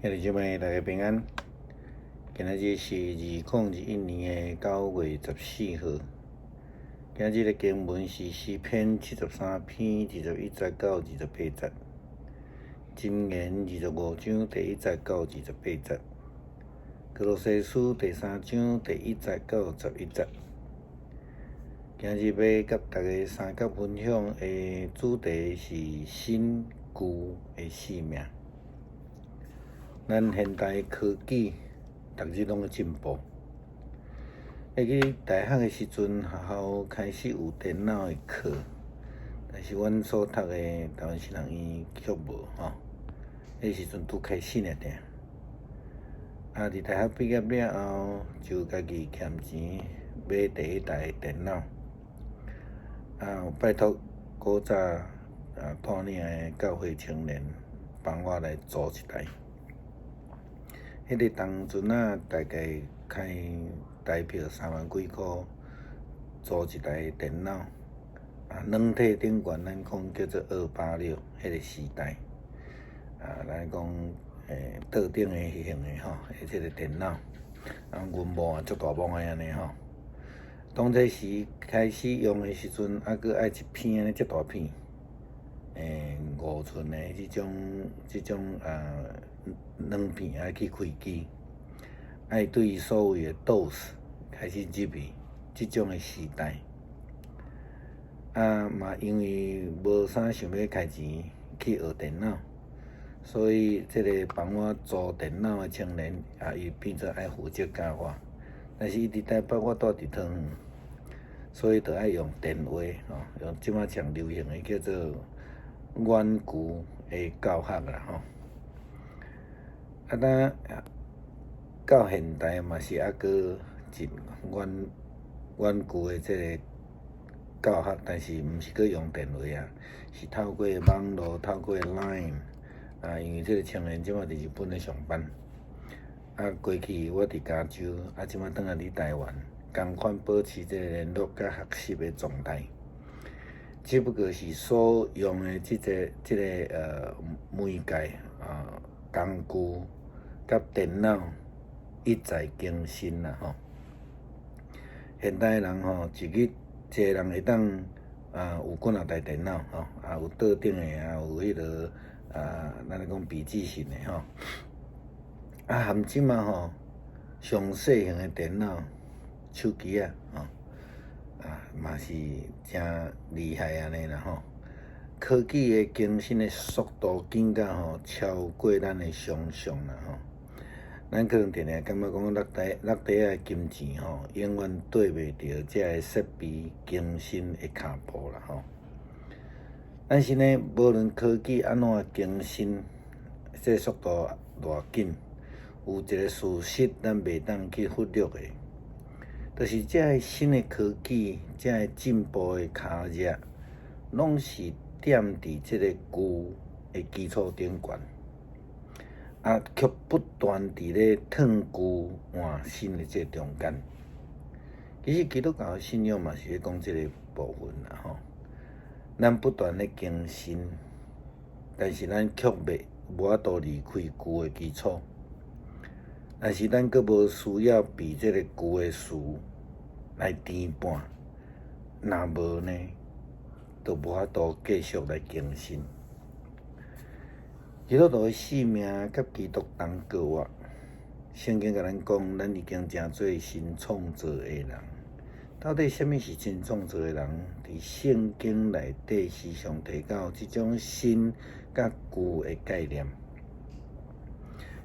兄弟姊妹，大家平安。今仔日是2021年的9月14號。今日的經文是詩篇73篇21節到28節，箴言25章第1節到28節，歌羅西書第3章第1節到11節。今日欲佮大家相佮分享的主題是新舊的生命。咱現代科技逐日攏咧進步。會記大學的時陣，學校開始有電腦的課，但是阮所讀的台灣神學院卻無吼。彼時陣拄開始爾爾。啊，佇大學畢業了後，就家己儉錢買第一台電腦。啊，拜託古早啊帶領的教會青年幫我來租一台。彼个當陣仔，大概開台票3萬幾箍租一台電腦，啊，軟體頂懸咱講叫做286，彼个時代，啊，咱講桌頂的型的吼，這个電腦，啊，螢幕也足大幕的按呢吼。當這時開始用的時陣，猶閣愛一片按呢遮大片，5寸的這種啊軟片愛去開機，愛對所謂的 DOS 開始入去，這種的時代。啊，嘛因為無啥想欲開錢去學電腦，所以這个幫我租電腦的青年，啊，伊變做愛負責教我。但是伊佇台北，我住佇桃園，所以就愛用電話，吼，用這馬上流行的叫做遠距的教學啦，吼。啊，咱到現代嘛是猶閣真遠遠距的這个教學，但是毋是閣用電話啊，是透過網路，透過 Line 啊，因為這个青年這馬佇日本咧上班，啊，過去我佇加州，啊，這馬轉來佇台灣，仝款保持這个聯絡佮學習的狀態。只不過是所用的這個媒介啊工具佮電腦一再更新啦吼。現代人吼，一日一个人會當啊有幾若台電腦吼，啊有桌頂的，啊有彼个啊，咱咧講筆記型的吼。啊含這馬吼上細型的電腦、手機仔吼，啊嘛是誠厲害按呢啦吼。科技的更新的速度緊甲吼超過咱的想像啦吼。咱可能定定感覺講落袋落袋仔的金錢吼，永遠綴袂著這个設備更新的跤步啦吼。但是呢，無論科技按怎更新，這个速度偌緊，有一个事實咱袂當去忽略的，就是這个新的科技、這个進步的跤跡，攏是踮佇這个舊的基礎頂懸。啊，卻不斷佇咧褪舊換新的這个中間。其實基督教的信仰嘛是咧講這个部分啦吼。咱不斷咧更新，但是咱卻袂無法度離開舊的基礎。但是咱閣無需要被這个舊的事來牽絆，若無呢，就無法度繼續來更新。基督徒的生命佮基督同過活，聖經共咱講，咱已經成做新創造的人。到底啥物是新創造的人？佇聖經內底時常提到這種新佮舊的概念。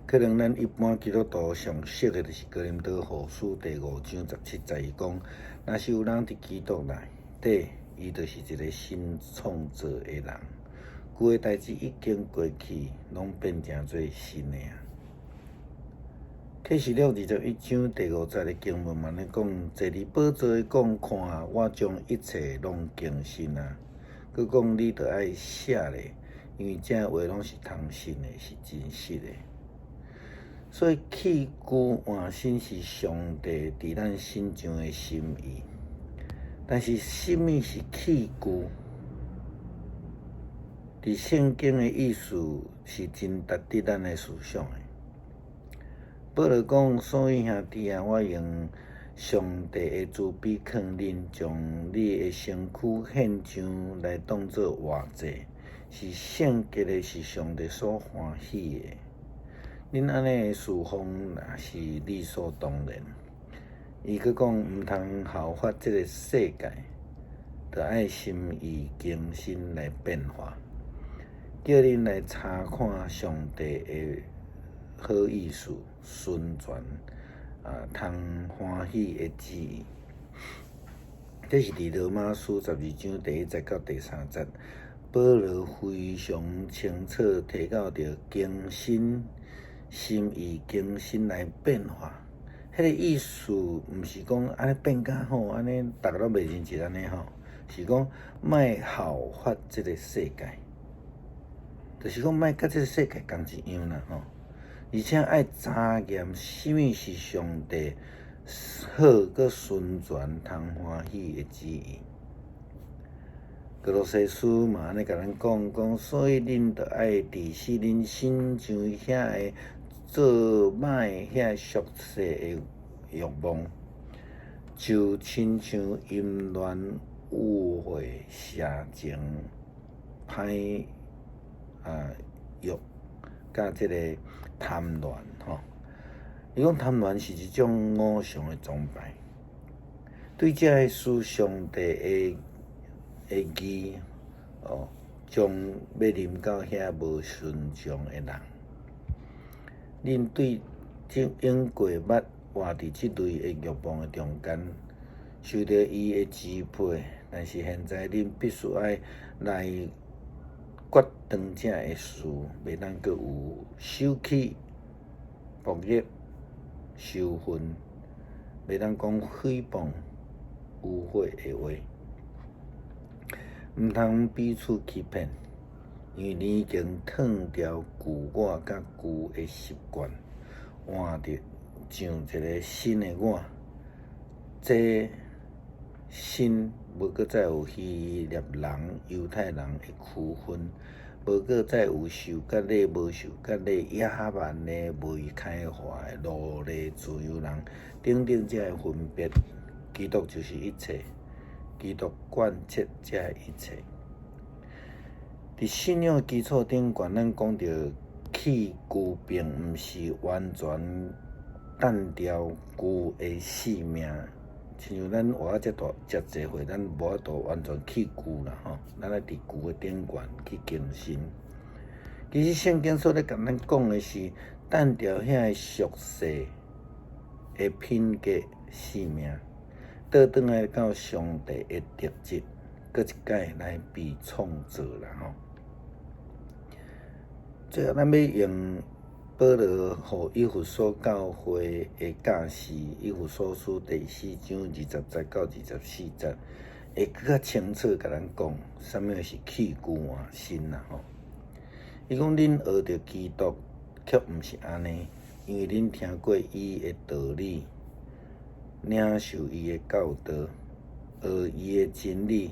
可能咱一般基督徒上熟的就是哥林多後書第5章17節，伊講：若是有人佇基督內底，伊就是一个新創造的人。舊的代誌已經過去，攏變成做新的啊！啟示錄21章第5節的經文嘛咧講，坐佇寶座的講，看我將一切攏更新啊！閣講你著愛寫咧，因為這話攏是通信的，是真實的。所以去舊換新是上帝佇咱身上的心意。但是，啥物是去舊？佇聖經的意思是真值得咱來思想的。保羅講，所以兄弟啊，我用上帝的慈悲勸恁，將你的身軀獻上來當做活祭，是聖潔的，是上帝所歡喜的。恁按呢事奉，也是理所當然。伊閣講，毋通效法這个世界，著愛心意更新來變化，叫恁來查看上帝的好意思、純全啊，通歡喜的旨意。這是佇羅馬書12章第一節到第三節，保羅非常清楚提到著更新心意更新來變化。彼個意思毋是講按呢變較好，按呢逐家攏袂認識按呢吼，是講莫效法這个世界，就是講莫佮這个世界仝一樣啦吼。而且愛查驗啥物是上帝好、閣純全、通歡喜的旨意。歌羅西書嘛按呢共咱講講，所以恁著愛治死恁身上遐个做歹遐俗世的欲望，就親像淫亂、污穢、邪情、歹啊欲，佮這个貪戀吼。伊講貪戀是一種偶像的崇拜，對這个事上帝的的義哦，將欲臨到遐無順從的人。恁對這永過捌活佇這類的欲望的中間，受著伊的支配，但是現在恁必須愛來決斷這个事，袂當閣有手氣、暴力、仇恨，袂當講誹謗、污穢的話，毋通彼此欺騙，因為你已經褪掉舊我佮舊的習慣，換著上一个新的我。這新無閣再有希臘人、猶太人的區分，無閣再有受割禮、無受割禮、野蠻的、未開化的奴隸、自由人等等這个分別。基督就是一切，基督貫徹這一切。佇信仰基礎頂懸，咱講著棄舊並毋是完全擲掉舊的性命。親像咱活啊遮大遮濟歲，咱無法度完全棄舊啦吼，咱愛佇舊的頂懸去更新。其實聖經所咧共咱講的是，擲掉遐个俗世的品格性命，倒轉來到上帝的特質，閣一擺來被創造啦吼。最後，咱欲用保羅予以弗所教會的教示，以弗所書第四章20節到24節，會閣較清楚共咱講，啥物是棄舊換新啦吼。伊講恁學著基督，卻毋是按呢，因為恁聽過伊的道理，領受伊的教導，學伊的真理，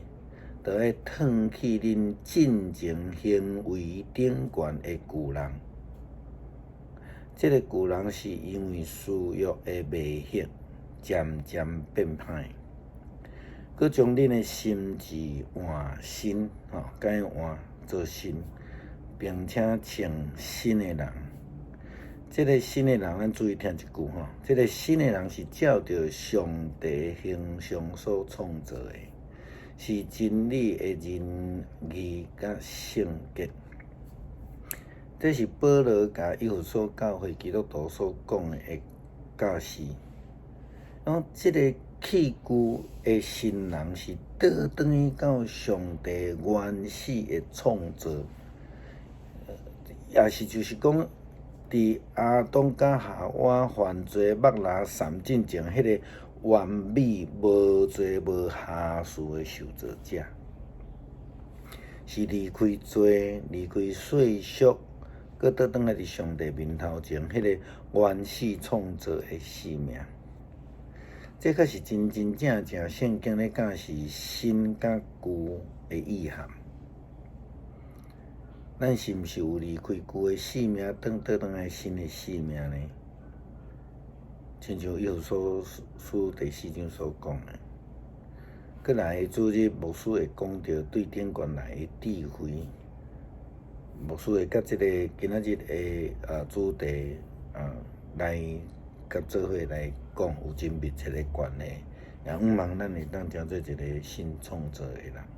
著愛褪去恁進前行為頂懸的舊人。這个舊人是因為私欲的迷惑，漸漸變歹。閣將恁的心志換新，吼，改換做新，並且穿新的人。這个新的人，咱注意聽一句吼，這个新的人是照著上帝形象所創造的，是真理的仁義佮聖潔。這是保羅共以弗所教會基督徒所講的教示。講這个棄舊的新人是倒轉去到上帝原始的創造，也是就是講，佇亞當佮夏娃犯罪欲來散進前，彼个完美無罪無瑕疵的受造者，是離開罪、離開世俗，閣倒轉來佇上帝面頭前，彼个原始創造的生命。這確實真真正正聖經咧教示新佮舊的意涵。咱是毋是有離開舊的生命，轉倒轉來新的生命呢？親像以弗所書第四章所講的。閣來主日牧師會講著對頂懸來的智慧，牧師會佮這个今仔日的主題來佮做伙來講有真密切的關係，也向望咱會當成做一个新創造的人。